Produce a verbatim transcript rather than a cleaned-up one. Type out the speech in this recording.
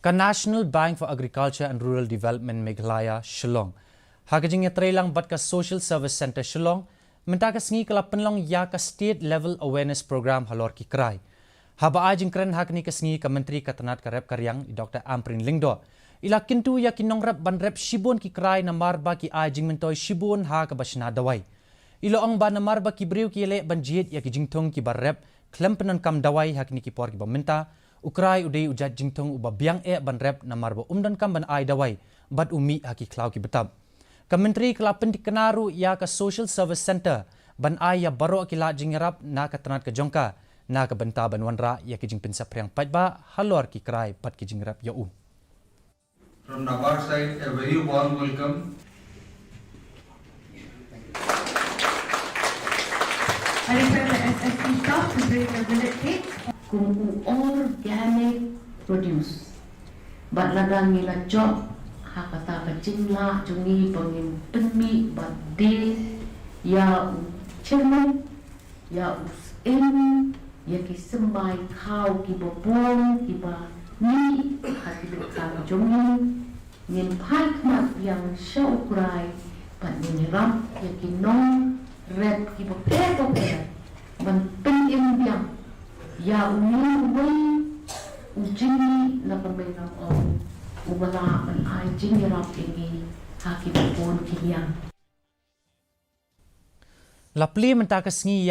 Ka National Bank for Agriculture and Rural Development Meghalaya, Shillong, ha ka jingïatreilang bad ka Social Service Centre Shillong, mynta ka sngi ka la pynlong ïa ka State Level Awareness Program halor ki krai. Haba ai jingkren ha kane ka sngi, ka Myntri ka tnad ka rep ka riang, i Doctor Ampareen Lyngdoh, i la kyntu ïa ki nongrep ban rep shibun ki krai namar ba ki ai jingmyntoi shibun ha kaba shna dawai. I la ong ba namar ba ki briew ki ïaleh ban jied ïa ki jingthung kiba rep khlem pyndonkam dawai ha kine ki por kiba mynta, u krai u dei u jait jingthung uba biang eh ban rep namar ba um donkam ban ai dawai bad u mih ha ki khlaw ki btap. Ka Myntri ka la pyntikna ruh ïa ka Social Service Centre ban ai ïa baroh ki lad jingïarap na ka tnad ka jong ka, na ka bynta ban wanrah ïa ki jingpynsaphriang paidbah halor ki krai bad ki jingrep ïa u. From NABARD side, a very warm welcome. I request the S S P staff to bring the millet cake. Kum u organic produce. Bad lada ngi la jop ha kata ka jinglah jong ngi ba ngin pynmih bad die ïa u chyrmit, ïa u syiem, ïa ki symbai khaw kiba bun kiba mih ha ki dkhar jong ngi, ngin phai khmat biang sha u krai bad ngin ïarap ïa ki nongrep kiba pher ba pher ban pynim biang ïa une uwei u jingmih na ka mei na ong uba lah ban ai jingïarap ïa ngi ha kiba bun ki liang. La plie mynta ka sngi ïa